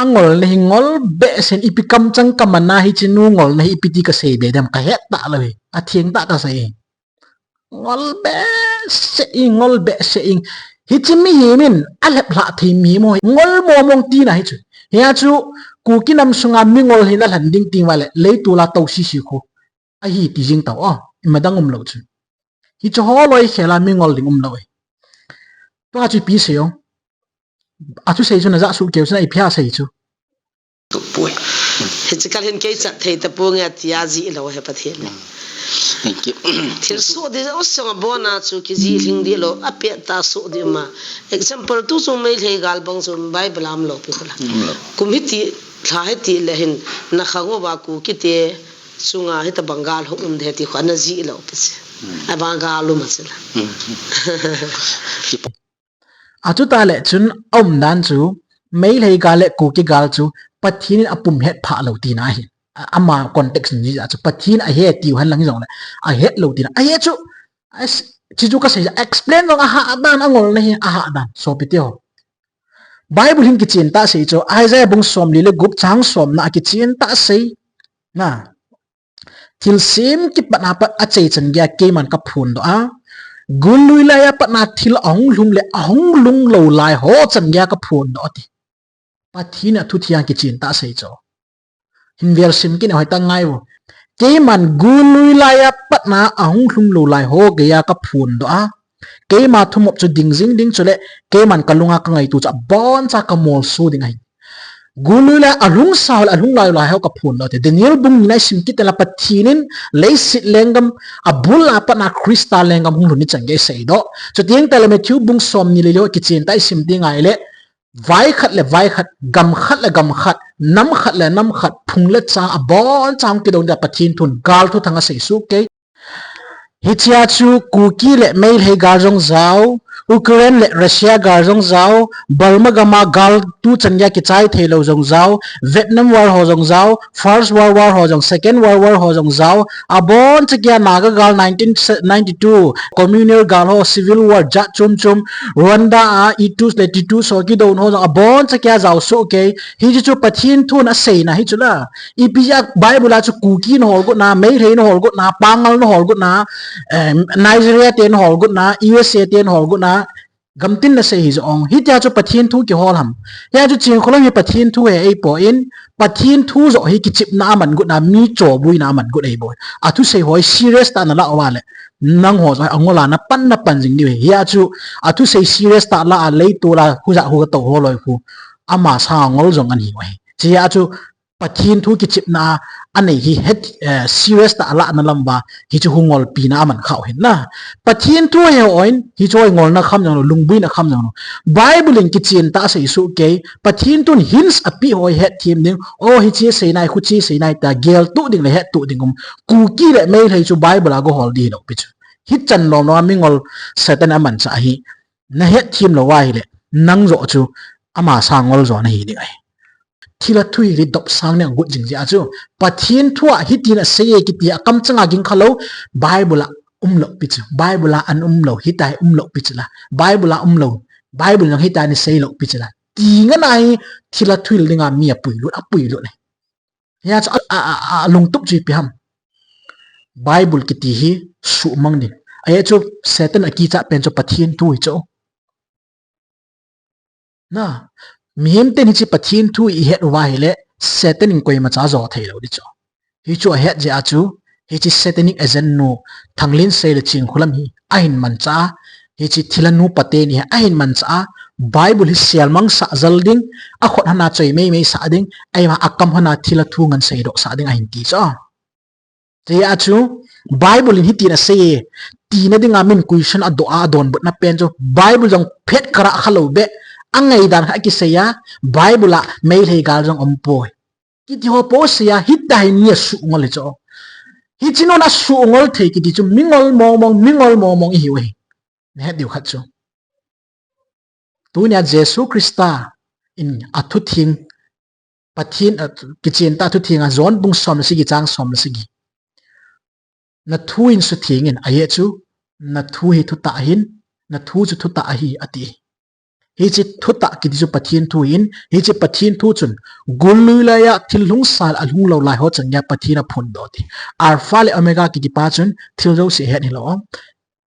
Angolna hi ngol behseh in ipi kamchang kamana hiche nu ngolna hi ipi ti kasei be dem kahet talou hi. Atheng tah kasei. Ngol behseh in, ngol behseh in. Hiche mihem in, alhep lhah thei mihem ho. Ngol momong tina hichu. Hia chu, Kuki nam sunga mingol hi nalhen ding ting uva le, leitol a tou sisi khu. Ahi ti jing tau, o, imadang um lou chu. Hichu holoi khel a mingol ding um lou e. Tua chu ipi sei o. Athusei chu najah suh keu chu na ipi asei chu. Tup poi. Hiche kal hin kei chat thei tapong e tia jih lou ahi Pathen le. Thank you. Thil soh di, u song a bon a chu kijih lhing di lou, apet tah soh di um a. Example, tu chu Meitei gal bang chu Bible a um lou pi khu la. Um lou. Kum hiti, lha hiti le hin, nakhang uva Kuki te chunga hitabang gal hung um de ti khu ana jih lou pi chu. Hmm. Abang gal um a chu la. Hmm. Achuti le chun aumdan chu, Meitei gal le Kuki gal chu, Pathen in apum het phah lou tina ahi. A, ama context in jih a chu, Pathen ahe tiu hen lang jong le, ahet lou tina. Ahi chu, as, chi chu kasei, explain jong ahahdan, angolna hi ahahdan, sopite ho. Bible hin kichen tah sei chu, Isaiah bung somli le gup chang somna a kichen tah sei. Na, Thilsem kipat a pat achai chan geiya keiman kaphondoh a. Gul lui laiya patna thil ahung lhum le ahung lhung lou lai ho chan geiya kaphondoh ati. Pathen in athu theng a kichen tah asei chu. Hin vel sim kit in hoitah in ngai vo. Keiman gul lui laiya patna ahung lhum lou lai ho geiya kaphondoh a, keima thumop chu ding jing ding chule keiman kalunga kangaito chu aboncha kamolso ding ahi. Gul lui laiya alhungsa ho le alhung lai lou lai ho kaphondoh ati. Daniel bung ni na isim kit tengle Pathen in leiset lenggam abul a patna Christa lenggam hung lhun ni chan geiya aseidoh. Chuteng tahle Matthew bung somni le li ho kichen tah isim ding ahile, vai khat le vai khat, gam khat le gam khat, nam khat le nam khat, phung le chang aboncha hung kidong dia Pathen thun gal thuthang asei soh kei. Hichea chu Kuki le Meitei gal jong jao, Ukraine le Russia gal jong jao, Burma gama gal tuchan geiya kichai theilou jong jao, Vietnam War ho jong jao, First World War ho jong, Second World War ho jong jao, aboncha geiya Naga gal nineteen ninety-two, communal gal ho, civil war jat chom chom, Rwanda a Hutus le Tutsis ho kidon ho jong aboncha geiya jao soh kei. Hiche chu Pathen thun aseina hi chu la. Ipi jeh a Bible a chu Kuki in ahol got na, Meitei in ahol got na, Pangal in ahol got na, em, Nigeria ten ahol got na, U S A ten ahol got na, gamtin in asei hi jong. Hitia chu Pathen thu kihol ham? Hitia chu Chingkholam hi Pathen thu hi eipoi, Pathen thu joh hi kichepna aman got na, mi chobuina aman got eipoi. Athusei ho hi serious tah a nalah uva le, nangho joh hi angol a napan napan jing diu ahi. Hitia chu athusei serious tah a lah a leitol a huja hu katou ho loi khu ama sanga ngol jong ana hiu ahi. Hitia chu Pathen thu kichepna a anei hi het, eh, serious tah a alahna lam uva, hichu hu ngolpina aman khah u ahi na. Pathen thu hi hoi in, hichu hi ngolna kham jong lou, lungbuina kham jong lou. Bible in kichen tah asei soh kei, Pathen thun hints apeh ho hi hetthem ding, o hiche sei nai, khuche sei nai tia geltoh ding le hettoh ding um. Kuki le Meitei chu Bible a gahol ding hilou pi chu. Hichan lom lom a mingol Satan in amanchah hi nahetthem lou ahile, nang joh chu ama sanga ngol jo nahi ding ahi. Thilha thu hi dopsang nei agot jing jeh a chu, Pathen thu a hitin asei e kiti a kamchang a ging khalou, Bible a umlou pi chu, Bible a ana umlou, hitia hi umlou pi chu la, Bible a umlou, Bible jong hitia hi seilou pi chu la, ti ngen a hi thilha thu hil dinga mi apuilut, apuilut ahi. Hiche a, a, a, a lungtup chu ipi ham? Bible kiti hi suhmang ding. Ajeh chu Satan akichat pen chu Pathen thu hi chu. Na, mihem ten hiche Pathen thu ihet uva ahile, Satan in koimacha ajo theilou ding chu. Hichu ahet jeh a chu, hiche satanic agent nu, Thanglinsei le Chingkholam hi ahin manchah a, hiche thilha nu pa teni hi ahin manchah a, Bible hi selmang sah jal ding, akhut hon a choi mei mei sah ding, eima akam hon a thilha thu ngen seidoh sah ding ahin ti chu. Hijeh a chu, Bible in hitin asei e, tina dinga min question adoh a, adonbutna pen chu, Bible jong phet karah khalou beh, angaidan khat akisei a, Bible a Meitei gal jong umpoi kiti ho po asei a, hitia hi mi asuh ngol hi chu. Hiche nun asuh ngol thei kiti chu, mingol mong mong, mingol mong mong ihiu ahi. Nahet diu khat chu, tunia Jesu Christa in athutheng, Pathen, a, kichen tah athutheng a, John bung som le sagi chang som le sagi. Nathu in sutheng in, ajeh chu, nathu hi thutah ahin, nathu chu thutah ahi, ati. Hiche thutah kiti chu Pathen thu ahin, hiche Pathen thu chun, gul lui laiya thil lhungsa le alhung lou lai ho chan geiya Pathen aphondoh ati. Alpha le Omega kiti pa chun, thil jouse ahet hilou.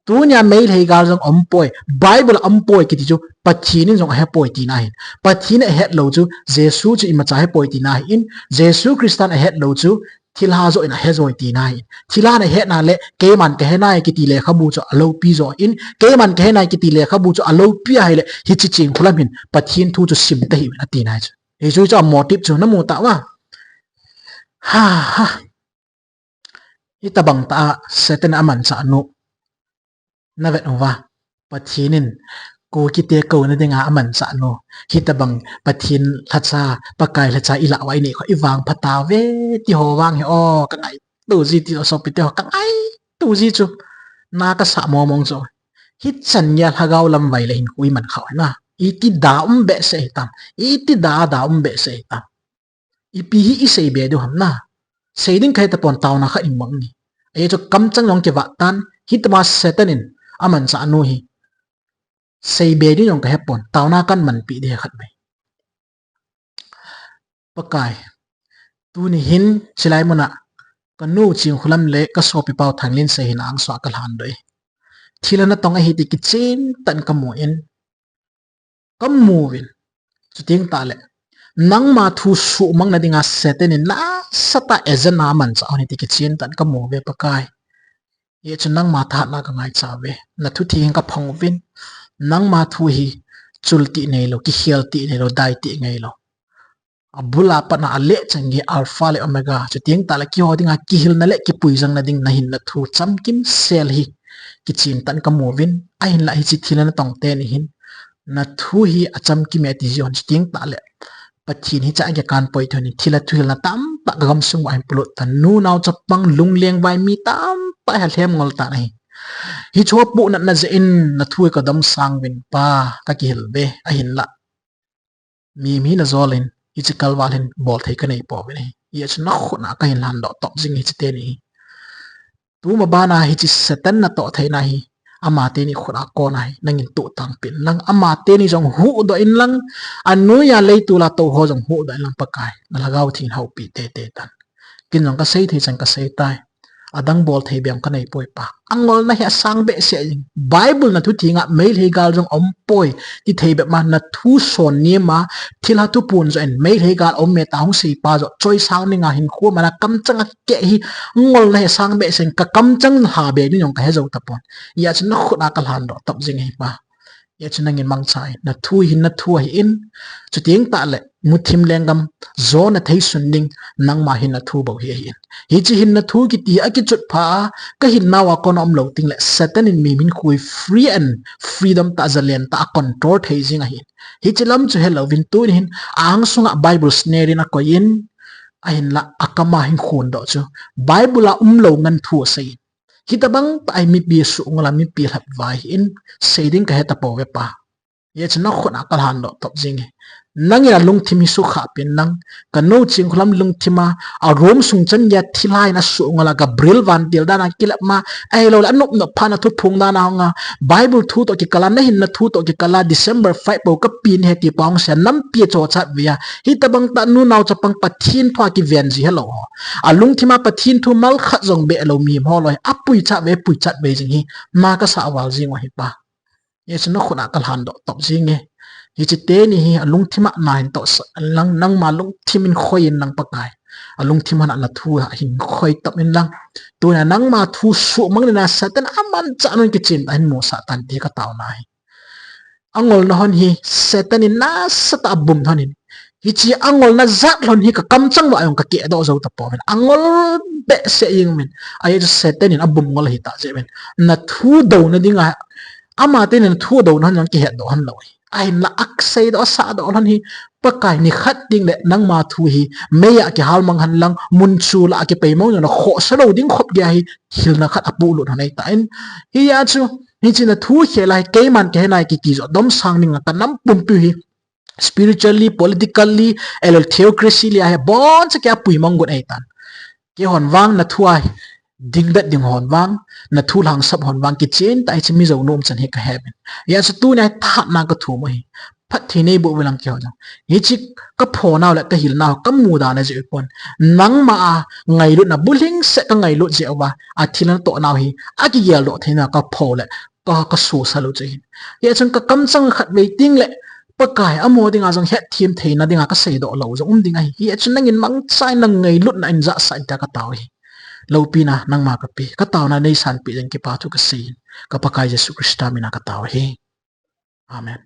Tunia Meitei gal jong umpoi, Bible a umpoi kiti chu Pathen in jong ahepoi tina ahin. Pathen in ahetlou chu Jesu chu imacha ahepoi tina ahin. Jesu Christan ahetlou chu thilha joh in ahe joi tina ahin. Thilhan ahetna le keiman kahe nai kiti lekhabu chu aloupi jo in. Keiman kahe nai kiti lekhabu chu aloupi ahile hiche Chingkholam hin Pathen thu chu sim tahih in ati nai chu. Hichu chu a motive chu namu tauva. Ha ha. Hitabang tah a Satan in amanchah nu. Navet uva. Pathen in Kukite kouna dinga amanchah nu. Hitabang Pathen lhacha, Pakai lhacha ilah uva inei khu ivangphat tauve ti ho vang hi o, kangaito ji ti ho sopite ho, kangaito ji chu. Na kasah mong mong chu. Hichan geiya lhagao lam vai le hin khu iman khah u ahi na. Iti da um behseh hitam. Iti da da um behseh hitam. Ipi hi isei be diu ham na. Sei ding kahe tapon, taona khat imang ni. Ajeh chu kamchang jong kivah tan, hitobang Satan in amanchah nu hi. Sei be ding jong kahe pon, taona kamanpi ding khat mai. Pakai, tuni hin chilai muna kanu Chingkholam le kasopi pau Thanglinsei hin angsuh a kalhan doh e. thilha natong ahi ti kichen tah in kamu in, kamu uvin. Chuteng tahle, nangma thu suhmang nadinga Satan in nasatah agenda amanchah u ahi ti kichen tah in kamu uve Pakai. Hijeh chun nangma thahatna kangaicha uve. Nathu theng kaphong uvin. Nangma thu hi chul tih neilou, kikhel tih neilou, dai tih neilou. Abul a pat a aleh chan gei Alpha le Omega. Chuteng tahle keiho dinga kihilna le kipuijangna ding nahinna thu chamkimsel hi kichen tah in kamu uvin. Ahinlah hiche thilha natong teni hin nathu hi achamkim e ti jeh un chuteng tahle Pathen hi cha a kikan poi thei un, thilha thuhilna tamtah kagamsung uva ahin polut tan. Nu nao chapang lungleng vai mi tamtah hi alhem ngol tan ahi. Hiche ho pohnatna jeh in nathu hi kadomsang uvin Pa, kakihil uve, ahinlah mihem hina jol in hiche kalval hin bolthei kanei pouvin ahi. Hijeh chun nakhut a kahin lhandoh top jing hiche teni hi. Tuma bana hiche Satan natoh theina hi, ama teni khut a kona hi nangin tohtang peh in lang, ama teni jong huhdoh in lang, anoiya leitol a tou ho jong huhdoh in lang Pakai, nalhagao Pathen houpi teitei tan. Ken jong kasei thei chan kasei tai. Adang bolthei bep kanei poi Pa. Angolna hi asang behseh jing. Bible nathu thenga Meitei gal jong aumpoi ti thei bep ma, nathu son ni ma, thilha thuphon joh in Meitei gal aum e tia hung seipa joh choisang dinga hinkho mana kamchang akeh hi, angolna hi asang behseh in, kakamchang lha be ding jong kahe jou tapon. Hijeh chun nakhut a kalhandoh top jing ahi Pa. Hijeh chun nangin mangcha in, nathu hi nathu ahin, chuteng tahle muthim lenggam jona theisun ding nangma hinna thu bou hi ahin. Hiche hinna thu kiti akichutpha a, kahinnauva kona umlou tengle Satan in mihem hinkho hi free and freedom tah, jalen tah a control thei jing ahin. Hiche lam chu helouvin tuni hin ahang sunga Bible snare in akoiyin, ahinlah akama hin khondoh chu Bible a umlou ngen thu aseiyin. Hitobang tah hi mipi suhngol a mipi lhatvai ahin, sei ding kahe tapouve Pa. Hijeh chun nakhut a kalhandoh top jing e. Nangin alungthim hi sukhah peh in lang, kanu Chingkholam lungthim a, aroom sung chan geiya thilha in asuhngol a, Gabriel vantil dan a kilep ma, ahiloule anop nop phat a thuphong dan a hung a, Bible thu toh kikal a, nahinna thu toh kikal a, December five bou kapen ahi ti pa hung sei a, nampi achochat vei a, hitobang tah nu nao chapang Pathen thu a kiven ji helou ho, alungthim a Pathen thu mal khat jong beh lou mihem ho loi, apuichat vei, puichat vei jing hi na kasah val jing u ahi Pa. Hijeh chun nakhut a kalhandoh top jing e. Hiche teni hi alungthim a nahin tohsah in lang, nangma lungthim in khoi in lang Pakai. Alungthim a nathu a hin khoi top in lang. Tunia nangma thu suhmang ding a Satan amanchah un kichen tah in musah tan ti kataona ahi. Angolna hon hi Satan in nasatah a abum lhon in, hiche angolna jat lhon hi kakamchang uva jong kakehdoh jou tapouvin, angol behseh jeng uvin. Ajeh chu Satan in abum ngol ahitah jeh uvin, nathu douna dinga, ama teni nathu douna hon jong kihetdoh hon lou hi. Ahinlah aseidoh asahdoh lhon hi, Pakai, nikhat tengle nangma thu hi mei a kihalmang hen lang, mun chul a kipeimang jongle khohsa lou ding khop geiya hi hilna khat apolut hon ahitan. Hijeh chun hiche nathu khel a hi keiman kahe nai kiti joh domsang dinga kanam pumpiu hi spiritually, politically, ahiloule theocracy li a hi aboncha keiya apuimang got ahitan. Keihon vang nathu a dingdet ding hon vang, nathu lhangsap hon vang, kichen tah hiche mi jou nom chan hi kahe uvin. Hijeh chun tunia hi thahatna kathum u ahi. Phatthei neiboh uvin lang keiho jong. Hiche kaphonau le kahilnau kamuda na jeh u pon, nangma a ngailutna bulhingset kangailut jeh uva, athilha natohnau hi akigeldoh theina kapho le ka, kasosah u chu ahin. Hijeh chun kakamchang khatvei tengle Pakai, amaho dinga jong hetthem theina dinga kaseidoh lou jong um ding ahi. Hijeh chun nangin mangcha in, nang ngailutna in jahsah in tia katao ahi. Loupina nangma kape, kataona neisanpeh jeh in kipathu kasei in, ka Pakai Jesu Christa min a katao ahi. Amen.